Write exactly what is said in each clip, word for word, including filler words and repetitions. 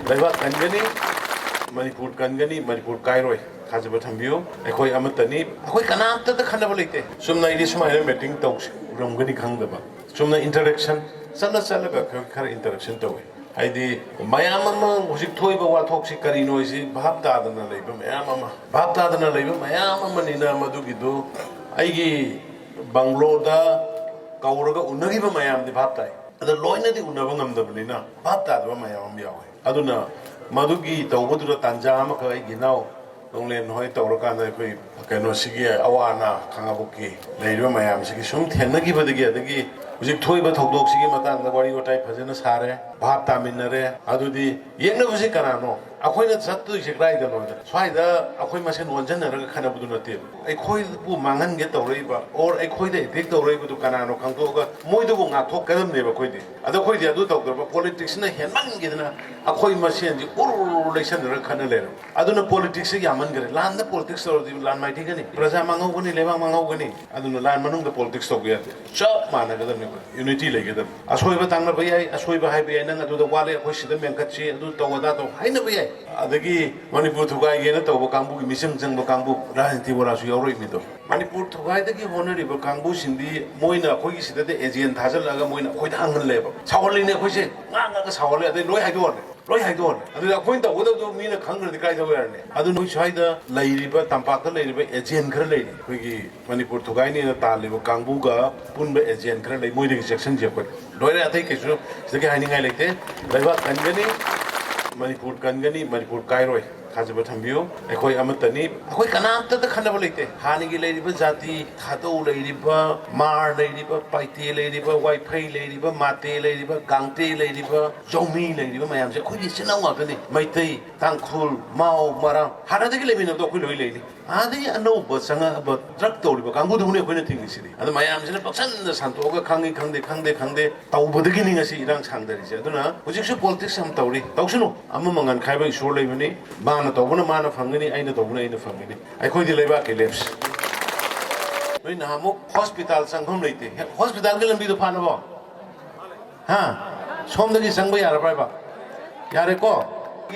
ꯂꯩꯕꯥꯛ ꯀꯟꯒꯅꯤ, ꯃꯅꯤꯄꯨꯔ ꯀꯟꯒꯅꯤ, ꯃꯅꯤꯄꯨꯔ ꯀꯥꯏꯔꯣꯏ꯫ ꯊꯥꯖꯕ ꯊꯝꯕꯤꯌꯨ꯫ ꯑꯩꯈꯣꯏ ꯑꯃꯠꯇꯅꯤ꯫ ꯑꯩꯈꯣꯏ ꯀꯅꯥꯝꯇꯗ ꯈꯟꯅꯕ ꯂꯩꯇꯦ꯫ ꯆꯨꯝꯅ ꯑꯩꯗꯤ ꯁꯨꯃꯥꯏꯅ ꯃꯤꯇꯤꯡ ꯇꯧꯔꯝꯒꯅꯤ ꯈꯪꯗꯕ꯫ ꯆꯨꯝꯅ ꯏꯟꯇꯔꯦꯛꯁꯟ, ꯆꯠꯂ ꯆꯠꯂꯒ ꯈꯔ, ꯈꯔ ꯏꯟꯇꯔꯦꯛꯁꯟ ꯇꯧꯋꯤ꯫ ꯍꯥꯏꯗꯤ ꯃꯌꯥꯝ ꯑꯃ ꯍꯧꯖꯤꯛ ꯊꯣꯛꯏꯕ ꯋꯥꯊꯣꯛꯁꯤ ꯀꯔꯤꯅꯣ ꯍꯥꯏꯁꯤ ꯚꯥꯞ ꯇꯥꯗꯅ ꯂꯩꯕ ꯃꯌꯥꯝ ꯑꯃ, ꯚꯥꯞ ꯇꯥꯗꯅ ꯂꯩꯕ ꯃꯌꯥꯝ ꯑꯃꯅꯤꯅ ꯃꯗꯨꯒꯤꯗꯨ ꯑꯩꯒꯤ ꯕꯪꯒ꯭ꯂꯣꯗ ꯀꯧꯔꯒ ꯎꯅꯈꯤꯕ ꯃꯌꯥꯝꯗꯤ ꯚꯥꯞ ꯇꯥꯏ꯫ ꯑꯗ ꯂꯣꯏꯅꯗꯤ ꯎꯅꯕ ꯉꯝꯗꯕꯅꯤꯅ ꯚꯥꯞ ꯇꯥꯗꯕ ꯃꯌꯥꯝ ꯑꯃ ꯌꯥꯎꯋꯦ꯫ ꯑꯗꯨꯅ ꯃꯗꯨꯒꯤ ꯇꯧꯕꯗꯨꯗ ꯇꯥꯟꯖꯥ ꯑꯃꯈꯛ ꯑꯩꯒꯤ ꯏꯅꯥꯎ ꯅꯣꯡꯂꯦꯟ ꯍꯣꯏ ꯇꯧꯔꯀꯥꯟꯗ ꯑꯩꯈꯣꯏ ꯀꯩꯅꯣꯁꯤꯒꯤ ꯑꯋꯥ ꯑꯅꯥ ꯈꯥꯉꯕꯣꯛꯀꯤ ꯂꯩꯔꯤꯕ ꯃꯌꯥꯝꯁꯤꯒꯤ ꯁꯨꯝ ꯊꯦꯡꯅꯈꯤꯕꯗꯒꯤ, ꯑꯗꯒꯤ ꯍꯧꯖꯤꯛ ꯊꯣꯛꯏꯕ ꯊꯧꯗꯣꯛꯁꯤꯒꯤ ꯃꯇꯥꯡꯗ ꯋꯥꯔꯤ ꯋꯥꯇꯥꯏ ꯐꯖꯅ ꯁꯥꯔꯦ, ꯚꯥꯞ ꯇꯥꯃꯤꯟꯅꯔꯦ꯫ ꯑꯗꯨꯗꯤ ꯌꯦꯛꯅꯕꯁꯦ ꯀꯅꯥꯅꯣ? ꯑꯩꯈꯣꯏꯅ ꯆꯠꯇꯣꯏꯁꯦ ꯀꯗꯥꯏꯗꯅꯣꯗ? ꯁ꯭ꯋꯥꯏꯗ ꯑꯩꯈꯣꯏ ꯃꯁꯦꯟ ꯑꯣꯟꯁꯤꯟꯅꯔꯒ ꯈꯟꯅꯕꯗꯨ ꯅꯠꯇꯦꯕ꯫ ꯑꯩꯈꯣꯏꯕꯨ ꯃꯥꯡꯍꯟꯒꯦ ꯇꯧꯔꯛꯏꯕ, or ꯑꯩꯈꯣꯏꯗ ꯑꯦꯇꯦꯛ ꯇꯧꯔꯛꯏꯕꯗꯨ ꯀꯅꯥꯅꯣ ꯈꯪꯗꯣꯛꯑꯒ ꯃꯣꯏꯗꯨꯕꯨ ꯉꯥꯛꯊꯣꯛꯀꯗꯕꯅꯦꯕ ꯑꯩꯈꯣꯏꯗꯤ꯫ ꯑꯗꯣ ꯑꯩꯈꯣꯏꯗꯤ ꯑꯗꯨ ꯇꯧꯗ꯭ꯔꯕ, ꯄꯣꯂꯤꯇꯤꯛꯁꯅ ꯍꯦꯟꯃꯟꯈꯤꯗꯅ ꯑꯩꯈꯣꯏ ꯃꯁꯦꯟꯁꯤ ꯎꯔꯨ ꯎꯔꯨ ꯂꯩꯁꯟꯅꯔꯒ ꯈꯠꯅ ꯂꯩꯔꯕ꯫ ꯑꯗꯨꯅ ꯄꯣꯂꯤꯇꯤꯛꯁꯁꯦ ꯌꯥꯝꯃꯟꯈ꯭ꯔꯦ꯫ ꯂꯥꯟꯗ ꯄꯣꯂꯤꯇꯤꯛꯁ ꯇꯧꯔꯗꯤ ꯂꯥꯟ ꯃꯥꯏꯊꯤꯒꯅꯤ, ꯄ꯭ꯔꯖꯥ ꯃꯥꯡꯍꯧꯒꯅꯤ, ꯂꯩꯕꯥꯛ ꯃꯥꯡꯍꯧꯒꯅꯤ꯫ ꯑꯗꯨꯅ ꯂꯥꯟ ꯃꯅꯨꯡꯗ ꯄꯣꯂꯤꯇꯤꯛꯁ ꯇꯧꯕ ꯌꯥꯗꯦ꯫ ꯆꯞ ꯃꯥꯟꯅꯒꯗꯕꯅꯤ ꯑꯩꯈꯣꯏ꯫ ꯌꯨꯅꯤꯇꯤ ꯂꯩꯒꯗꯕꯅꯤ꯫ ꯑꯁꯣꯏꯕ ꯇꯥꯛꯅꯕ ꯌꯥꯏ, ꯑꯁꯣꯏꯕ ꯍꯥꯏꯕ ꯌꯥꯏ, ꯅꯪ ꯑꯗꯨꯗ ꯋꯥꯠꯂꯦ, ꯑꯩꯈꯣꯏ ꯁꯤꯗ ꯃꯦꯟꯈꯠꯁꯤ, ꯑꯗꯨ ꯇꯧ ꯑꯗꯥ ꯇꯧ ꯍꯥꯏꯅꯕ ꯌꯥꯏ꯫ ꯑꯗꯒꯤ ꯃꯅꯤꯄꯨꯔ ꯊꯨꯒꯥꯏꯒꯦꯅ ꯇꯧꯕ ꯀꯥꯡꯕꯨꯒꯤ ꯃꯤꯆꯪ ꯆꯪꯕ ꯀꯥꯡꯕꯨ, ꯔꯥꯖꯅꯤꯇꯤ ꯋꯥꯂꯥꯁꯨ ꯌꯥꯎꯔꯛꯏ ꯃꯤꯗꯣ꯫ ꯃꯅꯤꯄꯨꯔ ꯊꯨꯒꯥꯏꯗꯒꯤ ꯍꯣꯠꯅꯔꯤꯕ ꯀꯥꯡꯕꯨꯁꯤꯡꯗꯤ ꯃꯣꯏꯅ ꯑꯩꯈꯣꯏꯒꯤ ꯁꯤꯗꯗꯤ ꯑꯦꯖꯦꯟ ꯊꯥꯖꯤꯜꯂꯛꯑꯒ ꯃꯣꯏꯅ ꯑꯩꯈꯣꯏꯗ ꯍꯪꯍꯜꯂꯦꯕ꯫ ꯁꯥꯎꯍꯜꯂꯤꯅꯦ ꯑꯩꯈꯣꯏꯁꯦ, ꯉꯥꯡꯉꯒ ꯁꯥꯎꯍꯜꯂꯦ, ꯑꯗꯩ ꯂꯣꯏ ꯍꯥꯏꯗꯣꯛꯍꯜꯂꯦ꯫ ꯂꯣꯏ ꯍꯥꯏꯗꯣꯛꯍꯜꯂꯦ꯫ ꯑꯗꯨꯗꯤ ꯑꯩꯈꯣꯏꯅ ꯇꯧꯒꯗꯕꯗꯣ ꯃꯤꯅ ꯈꯪꯗ꯭ꯔꯗꯤ ꯀꯥꯏꯗꯧ ꯌꯥꯔꯅꯤ? ꯑꯗꯨ ꯅꯣꯏ ꯁ꯭ꯋꯥꯏꯗ ꯂꯩꯔꯤꯕ, ꯇꯝꯄꯥꯛꯇ ꯂꯩꯔꯤꯕ ꯑꯦꯖꯦꯟ ꯈꯔ ꯂꯩꯔꯤ, ꯑꯩꯈꯣꯏꯒꯤ ꯃꯅꯤꯄꯨꯔ ꯊꯨꯒꯥꯏꯅꯦꯅ ꯇꯥꯜꯂꯤꯕ ꯀꯥꯡꯕꯨꯒ ꯑꯄꯨꯟꯕ ꯑꯦꯖꯦꯟ ꯈꯔ ꯂꯩ, ꯃꯣꯏꯗꯒꯤ ꯆꯦꯛꯁꯤꯟꯁꯤ ꯑꯩꯈꯣꯏ꯫ ꯂꯣꯏꯔꯦ, ꯑꯇꯩ ꯀꯩꯁꯨ ꯁꯤꯗꯒꯤ ꯍꯥꯏꯅꯤꯡꯉꯥꯏ ꯂꯩꯇꯦ꯫ ꯂꯩꯕꯥꯛ ꯀꯟꯒꯅꯤ, ꯃꯅꯤꯄꯨꯔ ꯀꯟꯒꯅꯤ, ꯃꯅꯤꯄꯨꯔ ꯀꯥꯏꯔꯣꯏ꯫ ꯊꯥꯖꯕ ꯊꯝꯕꯤꯌꯨ꯫ ꯑꯩꯈꯣꯏ ꯑꯃꯠꯇꯅꯤ꯫ ꯑꯩꯈꯣꯏ ꯀꯅꯥꯝꯇꯗ ꯈꯟꯅꯕ ꯂꯩꯇꯦ꯫ ꯍꯥꯟꯅꯒꯤ ꯂꯩꯔꯤꯕ ꯖꯥꯇꯤ, ꯊꯥꯗꯧ ꯂꯩꯔꯤꯕ, ꯃꯥꯔ ꯂꯩꯔꯤꯕ, ꯄꯥꯏꯇꯦ ꯂꯩꯔꯤꯕ, ꯋꯥꯏꯐꯩ ꯂꯩꯔꯤꯕ, ꯃꯥꯇꯦ ꯂꯩꯔꯤꯕ, ꯒꯥꯡꯇꯦ ꯂꯩꯔꯤꯕ, ꯖꯧꯃꯤ ꯂꯩꯔꯤꯕ ꯃꯌꯥꯝꯁꯦ ꯑꯩꯈꯣꯏꯒꯤ ꯏꯆꯤꯟ ꯏꯅꯥꯎ ꯉꯥꯛꯇꯅꯤ꯫ ꯃꯩꯇꯩ, ꯇꯥꯡꯈꯨꯜ, ꯃꯥꯎ, ꯃꯔꯥꯡ, ꯍꯥꯟꯅꯗꯒꯤ ꯂꯩꯃꯤꯟꯅꯕꯗꯣ ꯑꯩꯈꯣꯏ ꯂꯣꯏ ꯂꯩꯅꯤ꯫ ꯑꯗꯒꯤ ꯑꯅꯧꯕ ꯆꯪꯉꯛꯑꯕ ꯗ꯭ꯔꯒ ꯇꯧꯔꯤꯕ ꯀꯥꯡꯕꯨꯗꯨꯕꯨꯅꯦ ꯑꯩꯈꯣꯏꯅ ꯊꯤꯡꯉꯤꯁꯤꯗꯤ꯫ ꯑꯗ ꯃꯌꯥꯝꯁꯤꯅ ꯄꯪꯁꯟꯗ ꯁꯟꯗꯣꯛꯑꯒ ꯈꯪꯉꯤ ꯈꯪꯗꯦ, ꯈꯪꯗꯦ ꯈꯪꯗꯦ ꯇꯧꯕꯗꯒꯤꯅꯤ ꯉꯁꯤ ꯏꯔꯥꯡ ꯁꯥꯡꯗꯔꯤꯁꯦ꯫ ꯑꯗꯨꯅ ꯍꯧꯖꯤꯛꯁꯨ ꯄꯣꯂꯤꯇꯤꯛꯁ ꯌꯥꯝ ꯇꯧꯔꯤ, ꯇꯧꯁꯅꯨ꯫ ꯑꯃ ꯃꯉꯥꯟ ꯈꯥꯏꯕ ꯏꯁꯣꯔ ꯂꯩꯕꯅꯤ, ꯃꯥꯅ ꯇꯧꯕꯅ ꯃꯥꯅ ꯐꯪꯒꯅꯤ, ꯑꯩꯅ ꯇꯧꯕꯅ ꯑꯩꯅ ꯐꯪꯒꯅꯤ꯫ ꯑꯩꯈꯣꯏꯗꯤ ꯂꯩꯕꯥꯛꯀꯤ ꯂꯦꯞꯁꯤ꯫ ꯅꯣꯏ ꯅꯍꯥꯟꯃꯨꯛ ꯍꯣꯁꯄꯤꯇꯥꯜ ꯆꯪꯐꯝ ꯂꯩꯇꯦ, ꯍꯣꯁꯄꯤꯇꯥꯜꯒꯤ ꯂꯝꯕꯤꯗꯣ ꯐꯥꯅꯕꯣ? ꯍꯥ? ꯁꯣꯝꯗꯒꯤ ꯆꯪꯕ ꯌꯥꯔꯕ꯭ꯔꯥ ꯍꯥꯏꯕ? ꯌꯥꯔꯦꯀꯣ?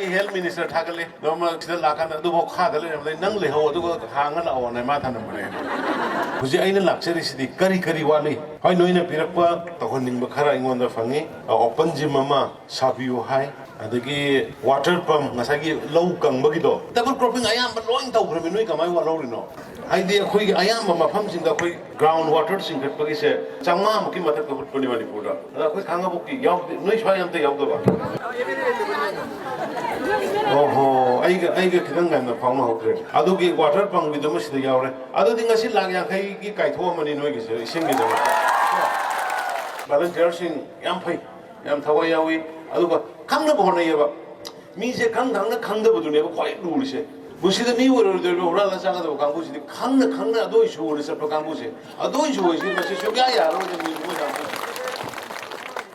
ꯍꯦꯜꯊ ꯃꯤꯅꯤꯁꯇꯔ ꯊꯥꯒꯠꯂꯦ, ꯅꯣꯡꯃ ꯁꯤꯗ ꯂꯥꯛꯀꯥꯟꯗ ꯑꯗꯨꯐꯥꯎ ꯈꯥꯗ ꯂꯩꯔꯝꯕꯗꯩ ꯅꯪ ꯂꯩꯍꯧ, ꯑꯗꯨꯒ ꯍꯥꯡꯉ ꯂꯥꯛꯑꯣꯅ ꯃꯥ ꯊꯝꯂꯝꯕꯅꯦ꯫ ꯍꯧꯖꯤꯛ ꯑꯩꯅ ꯂꯥꯛꯆꯔꯤꯁꯤꯗꯤ ꯀꯔꯤ ꯀꯔꯤ ꯋꯥꯠꯂꯤ? ꯍꯣꯏ, ꯅꯣꯏꯅ ꯄꯤꯔꯛꯄ ꯇꯧꯍꯟꯅꯤꯡꯕ ꯈꯔ ꯑꯩꯉꯣꯟꯗ ꯐꯪꯉꯤ꯫ ꯑꯣꯄꯟ ꯖꯤꯝ ꯑꯃ ꯁꯥꯕꯤꯌꯨ ꯍꯥꯏ, ꯑꯗꯒꯤ ꯋꯥꯇꯔ ꯄꯝ, ꯉꯁꯥꯏꯒꯤ ꯂꯧ ꯀꯪꯕꯒꯤꯗꯣ, ꯗꯕꯜ ꯀ꯭ꯔꯣꯞꯄꯤꯡ ꯑꯌꯥꯝꯕ ꯂꯣꯏ ꯇꯧꯈ꯭ꯔꯕꯅꯤ, ꯅꯣꯏ ꯀꯃꯥꯏꯅ ꯋꯥꯠꯍꯧꯔꯤꯅꯣ? ꯍꯥꯏꯗꯤ ꯑꯩꯈꯣꯏꯒꯤ ꯑꯌꯥꯝꯕ ꯃꯐꯝꯁꯤꯡꯗ ꯑꯩꯈꯣꯏ ꯒ꯭ꯔꯥꯎꯟ ꯋꯥꯇꯔ ꯆꯤꯡꯈꯠꯄꯒꯤꯁꯦ ꯆꯥꯝꯃꯉꯥꯃꯨꯛꯀꯤ ꯃꯊꯛꯇ ꯍꯨꯠꯄꯅꯤ ꯃꯅꯤꯄꯨꯔꯗ꯫ ꯑꯗ ꯑꯩꯈꯣꯏ ꯈꯥꯡꯉꯕꯣꯛꯇꯤ ꯌꯥꯎꯗꯦ, ꯅꯣꯏ ꯁ꯭ꯋꯥꯏ ꯑꯝꯇ ꯌꯥꯎꯗꯕ? ꯑꯣꯍꯣ, ꯑꯩꯒ, ꯑꯩꯒ ꯈꯤꯇꯪ ꯉꯟꯅ ꯐꯥꯎꯅꯍꯧꯗ꯭ꯔꯦ꯫ ꯑꯗꯨꯒꯤ ꯋꯥꯇꯔ ꯄꯝꯒꯤꯗꯨꯃ ꯁꯤꯗ ꯌꯥꯎꯔꯦ꯫ ꯑꯗꯨꯗꯤ ꯉꯁꯤ ꯂꯥꯛ ꯌꯥꯡꯈꯩꯒꯤ ꯀꯥꯏꯊꯣꯛꯑꯝꯃꯅꯤ ꯅꯣꯏꯒꯤꯁꯦ ꯏꯁꯤꯡꯒꯤꯗꯃꯛꯇ꯫ ꯚꯣꯂꯨꯟꯇꯤꯌꯔꯁꯤꯡ ꯌꯥꯝ ꯐꯩ, ꯌꯥꯝ ꯊꯋꯥꯏ ꯌꯥꯎꯏ, ꯑꯗꯨꯒ ꯈꯪꯅꯕ ꯍꯣꯠꯅꯩꯌꯦꯕ꯫ ꯃꯤꯁꯦ ꯈꯪ ꯈꯪꯅ ꯈꯪꯗꯕꯗꯨꯅꯦꯕ ꯈ꯭ꯋꯥꯏ ꯂꯨꯔꯤꯁꯦ꯫ ꯄꯨꯟꯁꯤꯗ ꯃꯤ ꯑꯣꯏꯔꯣꯏꯗꯣꯏꯕ ꯍꯨꯔꯥꯜꯂ ꯆꯥꯒꯗꯕ ꯀꯥꯡꯕꯨꯁꯤꯗꯤ ꯈꯪꯅ ꯈꯪꯅ ꯑꯗꯣꯏ ꯁꯨꯅ ꯆꯠꯄ ꯀꯥꯡꯕꯨꯁꯦ꯫ ꯑꯗꯣꯏ ꯁꯨ ꯍꯥꯏꯁꯤ ꯃꯁꯤ ꯁꯨꯡꯌꯥ ꯌꯥꯔꯔꯣꯏꯗ ꯃꯤ ꯃꯣꯏ ꯀꯥꯡꯕꯨꯁꯦ꯫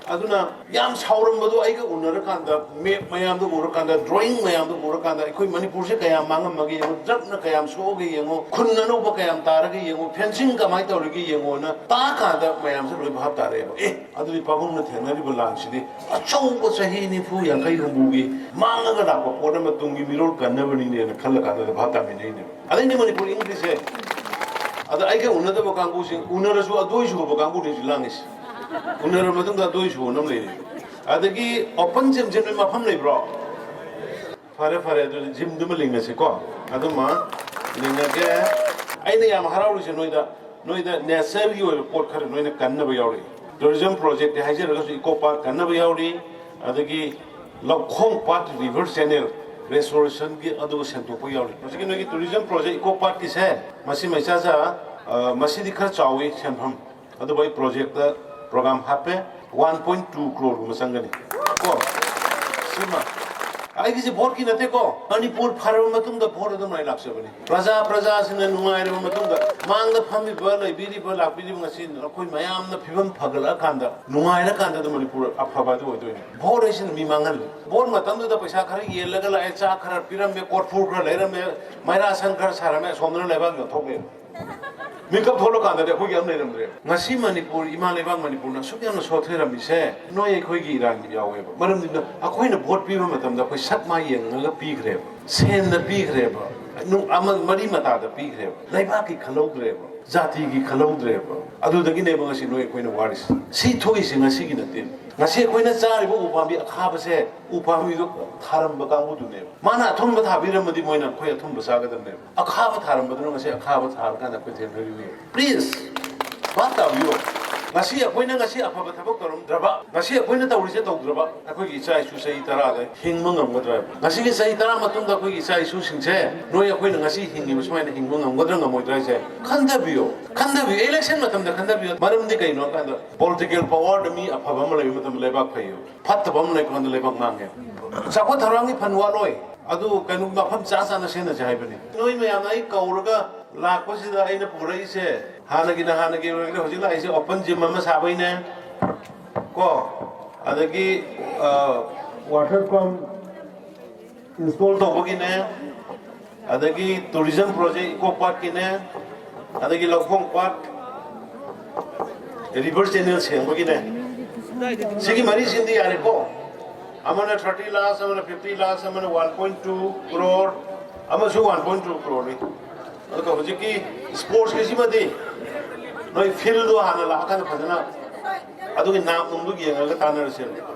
ꯑꯗꯨꯅ ꯌꯥꯝ ꯁꯥꯎꯔꯝꯕꯗꯣ ꯑꯩꯒ ꯎꯅꯔꯀꯥꯟꯗ, ꯃꯦꯞ ꯃꯌꯥꯝꯗꯣ ꯎꯔꯀꯥꯟꯗ, ꯗ꯭ꯔꯣꯌꯤꯡ ꯃꯌꯥꯝꯗꯣ ꯎꯔꯀꯥꯟꯗ, ꯑꯩꯈꯣꯏ ꯃꯅꯤꯄꯨꯔꯁꯦ ꯀꯌꯥꯝ ꯃꯥꯡꯉꯝꯃꯒꯦ ꯌꯦꯡꯉꯣ, ꯗ꯭ꯔꯒꯅ ꯀꯌꯥꯝ ꯁꯣꯛꯑꯒꯦ ꯌꯦꯡꯉꯣ, ꯈꯨꯟ ꯑꯅꯧꯕ ꯀꯌꯥꯝ ꯇꯥꯔꯒꯦ ꯌꯦꯡꯉꯣ, ꯐꯦꯟꯁꯤꯡ ꯀꯃꯥꯏꯅ ꯇꯧꯔꯤꯒꯦ ꯌꯦꯡꯉꯣꯅ ꯇꯥꯀꯥꯟꯗ ꯃꯌꯥꯝꯁꯦ ꯂꯣꯏ ꯚꯥꯞ ꯇꯥꯔꯛꯑꯦꯕ꯫ ꯑꯦ, ꯑꯗꯨꯗꯤ ꯄꯥꯕꯨꯡꯅ ꯊꯦꯡꯅꯔꯤꯕ ꯂꯥꯟꯁꯤꯗꯤ ꯑꯆꯧꯕ ꯆꯍꯤ ꯅꯤꯐꯨ, ꯌꯥꯡꯈꯩ, ꯍꯨꯝꯐꯨꯒꯤ ꯃꯥꯡꯉꯒ ꯂꯥꯛꯄ ꯄꯣꯠ ꯑꯃ ꯇꯨꯡꯒꯤ ꯃꯤꯔꯣꯜ ꯀꯟꯅꯕꯅꯤꯅꯦꯅ ꯈꯜꯂ ꯀꯥꯟꯗ ꯚꯥꯞ ꯇꯥꯃꯤꯟꯅꯩꯅꯦꯕ꯫ ꯑꯗꯩꯗꯤ ꯃꯅꯤꯄꯨꯔ ꯏꯪꯈ꯭ꯔꯤꯁꯦ꯫ ꯑꯗ ꯑꯩꯒ ꯎꯅꯗꯕ ꯀꯥꯡꯕꯨꯁꯤꯡ, ꯎꯅꯔꯁꯨ ꯑꯗꯣꯏ ꯁꯨꯕ ꯀꯥꯡꯕꯨꯅꯤ ꯍꯧꯖꯤꯛ ꯂꯥꯡꯉꯤꯁꯦ꯫ ꯎꯅꯔ ꯃꯇꯨꯡꯗ ꯑꯗꯣꯏ ꯁꯨꯕ ꯑꯃ ꯂꯩꯔꯤ꯫ ꯑꯗꯒꯤ ꯑꯣꯄꯟ ꯖꯤꯝꯁꯦ ꯅꯣꯏ ꯃꯐꯝ ꯂꯩꯕ꯭ꯔꯣ? ꯐꯔꯦ, ꯐꯔꯦ, ꯑꯗꯨꯗꯤ ꯖꯤꯝꯗꯨꯃ ꯂꯤꯡꯉꯁꯤꯀꯣ꯫ ꯑꯗꯨꯃ ꯂꯤꯡꯉꯒꯦ꯫ ꯑꯩꯅ ꯌꯥꯝ ꯍꯔꯥꯎꯔꯤꯁꯦ ꯅꯣꯏꯗ, ꯅꯣꯏꯗ ꯅꯦꯆꯔꯒꯤ ꯑꯣꯏꯕ ꯄꯣꯠ ꯈꯔ ꯅꯣꯏꯅ ꯀꯟꯅꯕ ꯌꯥꯎꯔꯛꯏ꯫ ꯇꯨꯔꯤꯖꯝ ꯄ꯭ꯔꯣꯖꯦꯛꯇꯤ ꯍꯥꯏꯖꯔꯒꯁꯨ ꯏꯀꯣ ꯄꯥꯔꯛ ꯀꯟꯅꯕ ꯌꯥꯎꯔꯤ, ꯑꯗꯒꯤ ꯂꯧꯈꯣꯡ ꯄꯥꯠ ꯔꯤꯚꯔ ꯆꯦꯅꯦꯜ ꯔꯦꯁꯇꯣꯔꯦꯁꯟꯒꯤ ꯑꯗꯨꯒ ꯁꯦꯡꯗꯣꯛꯄ ꯌꯥꯎꯔꯤ꯫ ꯍꯧꯖꯤꯛꯀꯤ ꯅꯣꯏꯒꯤ ꯇꯨꯔꯤꯖꯝ ꯄ꯭ꯔꯣꯖꯦꯛ ꯏꯀꯣ ꯄꯥꯔꯛꯀꯤꯁꯦ, ꯃꯁꯤ ꯃꯩꯆꯥꯆꯥ, ꯑ, ꯃꯁꯤꯗꯤ ꯈꯔ ꯆꯥꯎꯏ ꯁꯦꯟꯐꯝ, ꯑꯗꯨꯕꯨ ꯑꯩ ꯄ꯭ꯔꯣꯖꯦꯛꯇ ꯄ꯭ꯔꯣꯒ꯭ꯔꯥꯝ ꯍꯥꯞꯄꯦ, ꯋꯥꯟ ꯄꯣꯏꯟ ꯇꯨ ꯀ꯭ꯔꯣꯔꯒꯨꯝꯕ ꯆꯪꯒꯅꯤ ꯀꯣ꯫ ꯁꯤꯃ ꯑꯩꯒꯤꯁꯦ ꯚꯣꯠꯀꯤ ꯅꯠꯇꯦꯀꯣ, ꯃꯅꯤꯄꯨꯔ ꯐꯔꯕ ꯃꯇꯨꯡꯗ ꯚꯣꯠ ꯑꯗꯨꯝ ꯑꯩ ꯂꯥꯛꯆꯕꯅꯤ꯫ ꯄ꯭ꯔꯖꯥ, ꯄ꯭ꯔꯖꯥꯁꯤꯡꯅ ꯅꯨꯡꯉꯥꯏꯔꯕ ꯃꯇꯨꯡꯗ, ꯃꯥꯡꯗ ꯐꯝꯃꯤꯕ, ꯂꯩꯕꯤꯔꯤꯕ, ꯂꯥꯛꯄꯤꯔꯤꯕ, ꯉꯁꯤ ꯑꯩꯈꯣꯏ ꯃꯌꯥꯝꯅ ꯐꯤꯕꯝ ꯐꯒꯠꯂꯛꯑꯀꯥꯟꯗ, ꯅꯨꯡꯉꯥꯏꯔꯀꯥꯟꯗ ꯑꯗꯨꯝ ꯃꯅꯤꯄꯨꯔ ꯑꯐꯕ ꯑꯗꯨ ꯑꯣꯏꯗꯣꯏꯅꯤ꯫ ꯚꯣꯠ ꯍꯥꯏꯁꯤꯅ ꯃꯤ ꯃꯥꯡꯍꯜꯂꯤ꯫ ꯚꯣꯠ ꯃꯇꯝꯗꯨꯗ ꯄꯩꯁꯥ ꯈꯔ ꯌꯦꯜꯂꯒ ꯂꯥꯛꯑꯦ, ꯆꯥꯛ ꯈꯔ ꯄꯤꯔꯝꯃꯦ, ꯀꯣꯔꯐꯨ ꯈꯔ ꯂꯩꯔꯝꯃꯦ, ꯃꯩꯔꯥ ꯁꯪ ꯈꯔ ꯁꯥꯔꯝꯃꯦ, ꯑꯁꯣꯝꯗꯅ ꯂꯩꯕꯥꯛ ꯌꯣꯟꯊꯣꯛꯂꯦ꯫ ꯃꯤꯀꯞ ꯊꯣꯛꯂꯀꯥꯟꯗꯗꯤ ꯑꯩꯈꯣꯏꯒꯤ ꯑꯃ ꯂꯩꯔꯝꯗ꯭ꯔꯦ꯫ ꯉꯁꯤ ꯃꯅꯤꯄꯨꯔ, ꯏꯃꯥ ꯂꯩꯕꯥꯛ ꯃꯅꯤꯄꯨꯔꯅ ꯑꯁꯨꯛ ꯌꯥꯝꯅ ꯁꯣꯠꯊꯔꯝꯃꯤꯁꯦ ꯅꯣꯏ ꯑꯩꯈꯣꯏꯒꯤ ꯏꯔꯥꯟ ꯌꯥꯎꯋꯦꯕ꯫ ꯃꯔꯝꯗꯤ ꯑꯩꯈꯣꯏꯅ ꯚꯣꯠ ꯄꯤꯕ ꯃꯇꯝꯗ ꯑꯩꯈꯣꯏ ꯁꯛ ꯃꯥꯏ ꯌꯦꯡꯉꯒ ꯄꯤꯈ꯭ꯔꯦꯕ, ꯁꯦꯟꯅ ꯄꯤꯈ꯭ꯔꯦꯕ, ꯅꯨ-, ꯑꯃ ꯃꯔꯤ ꯃꯇꯥꯗ ꯄꯤꯈ꯭ꯔꯦꯕ, ꯂꯩꯕꯥꯛꯀꯤ ꯈꯜꯍꯧꯗ꯭ꯔꯦꯕ, ꯖꯥꯇꯤꯒꯤ ꯈꯜꯍꯧꯗ꯭ꯔꯦꯕ꯫ ꯑꯗꯨꯗꯒꯤꯅꯦꯕ ꯉꯁꯤ ꯅꯣꯏ ꯑꯩꯈꯣꯏꯅ ꯋꯥꯔꯤꯁꯤ꯫ ꯁꯤ ꯊꯣꯛꯏꯁꯤ ꯉꯁꯤꯒꯤ ꯅꯠꯇꯦ꯫ ꯉꯁꯤ ꯑꯩꯈꯣꯏꯅ ꯆꯥꯔꯤꯕ ꯎ ꯄꯥꯝꯕꯤ ꯑꯈꯥꯕꯁꯦ ꯎ ꯄꯥꯝꯕꯤꯗꯣ ꯊꯥꯔꯝꯕ ꯀꯥꯡꯕꯨꯗꯨꯅꯦꯕ꯫ ꯃꯥꯅ ꯑꯊꯨꯝꯕ ꯊꯥꯕꯤꯔꯝꯃꯗꯤ ꯃꯣꯏꯅ ꯑꯩꯈꯣꯏ ꯑꯊꯨꯝꯕ ꯆꯥꯒꯗꯕꯅꯦꯕ꯫ ꯑꯈꯥꯕ ꯊꯥꯔꯝꯕꯗꯨꯅ ꯉꯁꯤ ꯑꯈꯥꯕ ꯊꯥꯔꯀꯥꯟꯗ ꯑꯩꯈꯣꯏ ꯊꯦꯡꯅꯔꯤꯕꯅꯦꯕ꯫ ꯄ꯭ꯂꯤꯖ, ꯚꯥꯞ ꯇꯥꯕꯤꯌꯨ꯫ ꯉꯁꯤ ꯑꯩꯈꯣꯏꯅ ꯉꯁꯤ ꯑꯐꯕ ꯊꯕꯛ ꯇꯧꯔꯝꯗ꯭ꯔꯕ, ꯉꯁꯤ ꯑꯩꯈꯣꯏꯅ ꯇꯧꯔꯤꯁꯦ ꯇꯧꯗ꯭ꯔꯕ, ꯑꯩꯈꯣꯏꯒꯤ ꯏꯆꯥ ꯏꯁꯨ ꯆꯍꯤ ꯇꯔꯥꯗ ꯍꯤꯡꯕ ꯉꯝꯒꯗ꯭ꯔꯥ ꯍꯥꯏꯕ? ꯉꯁꯤꯒꯤ ꯆꯍꯤ ꯇꯔꯥ ꯃꯇꯨꯡꯗ ꯑꯩꯈꯣꯏꯒꯤ ꯏꯆꯥ ꯏꯁꯨꯁꯤꯡꯁꯦ ꯅꯣꯏ ꯑꯩꯈꯣꯏꯅ ꯉꯁꯤ ꯍꯤꯡꯉꯤꯕ ꯁꯨꯃꯥꯏꯅ ꯍꯤꯡꯕ ꯉꯝꯒꯗ꯭ꯔꯥ ꯉꯝꯃꯣꯏꯗ꯭ꯔꯥ ꯍꯥꯏꯁꯦ ꯈꯟꯊꯕꯤꯌꯨ, ꯈꯟꯊꯕꯤꯌꯨ꯫ ꯏꯂꯦꯛꯁꯟ ꯃꯇꯝꯗ ꯈꯟꯊꯕꯤꯌꯨ꯫ ꯃꯔꯝꯗꯤ ꯀꯩꯅꯣ ꯍꯥꯏ ꯀꯥꯟꯗ, ꯄꯣꯂꯤꯇꯤꯀꯦꯜ ꯄꯋꯥꯔꯗ ꯃꯤ ꯑꯐꯕ ꯑꯃ ꯂꯩꯕ ꯃꯇꯝꯗ ꯂꯩꯕꯥꯛ ꯐꯩꯌꯦ, ꯐꯠꯇꯕ ꯑꯃ ꯂꯩꯕ ꯀꯥꯟꯗ ꯂꯩꯕꯥꯛ ꯃꯥꯡꯉꯦ꯫ ꯆꯥꯎꯈꯠ ꯊꯧꯔꯥꯡꯒꯤ ꯐꯟ ꯋꯥꯠꯂꯣꯏ꯫ ꯑꯗꯨ ꯀꯩꯅꯣ, ꯃꯐꯝ ꯆꯥ ꯆꯥꯅ ꯁꯤꯖꯤꯟꯅꯁꯦ ꯍꯥꯏꯕꯅꯤ꯫ ꯅꯣꯏ ꯃꯌꯥꯝꯅ ꯑꯩ ꯀꯧꯔꯒ ꯂꯥꯛꯄꯁꯤꯗ ꯑꯩꯅ ꯄꯨꯔꯛꯏꯁꯦ ꯍꯥꯟꯅꯒꯤꯅ ꯍꯥꯟꯅꯒꯤ ꯑꯣꯏꯔꯒꯗꯤ ꯍꯧꯖꯤꯛ ꯂꯥꯛꯏꯁꯦ ꯑꯣꯄꯟ ꯖꯤꯝ ꯑꯃ ꯁꯥꯕꯩꯅꯦ ꯀꯣ, ꯑꯗꯒꯤ ꯋꯥꯇꯔ ꯄꯝ ꯏꯟꯁꯇꯣꯜ ꯇꯧꯕꯒꯤꯅꯦ, ꯑꯗꯒꯤ ꯇꯨꯔꯤꯖꯝ ꯄ꯭ꯔꯣꯖꯦꯛ ꯏꯀꯣ ꯄꯥꯔꯛꯀꯤꯅꯦ, ꯑꯗꯒꯤ ꯂꯧꯈꯣꯡ ꯄꯥꯠ ꯔꯤꯚꯔ ꯆꯦꯅꯦꯜ ꯁꯦꯡꯕꯒꯤꯅꯦ꯫ ꯁꯤꯒꯤ ꯃꯔꯤꯁꯤꯃꯗꯤ ꯌꯥꯔꯦꯀꯣ꯫ ꯑꯃꯅ ꯊꯥꯔꯇꯤ ꯂꯥꯈ, ꯑꯃꯅ ꯐꯤꯐꯇꯤ ꯂꯥꯈ, ꯑꯃꯅ ꯋꯥꯟ ꯄꯣꯏꯟ ꯇꯨ ꯀ꯭ꯔꯣꯔ, ꯑꯃꯁꯨ ꯋꯥꯟ ꯄꯣꯏꯟ ꯇꯨ ꯀ꯭ꯔꯣꯔꯅꯤ꯫ ꯑꯗꯨꯒ ꯍꯧꯖꯤꯛꯀꯤ ꯁ꯭ꯄꯣꯔꯠꯁꯀꯤꯁꯤꯃꯗꯤ ꯅꯣꯏ ꯐꯤꯜꯗꯣ ꯍꯥꯟꯅ ꯂꯥꯛꯑꯀꯥꯟꯗ ꯐꯖꯅ ꯑꯗꯨꯒꯤ ꯅꯥꯞ ꯅꯨꯡꯗꯨ ꯌꯦꯡꯉꯒ ꯇꯥꯟꯅꯔꯁꯦꯕ꯫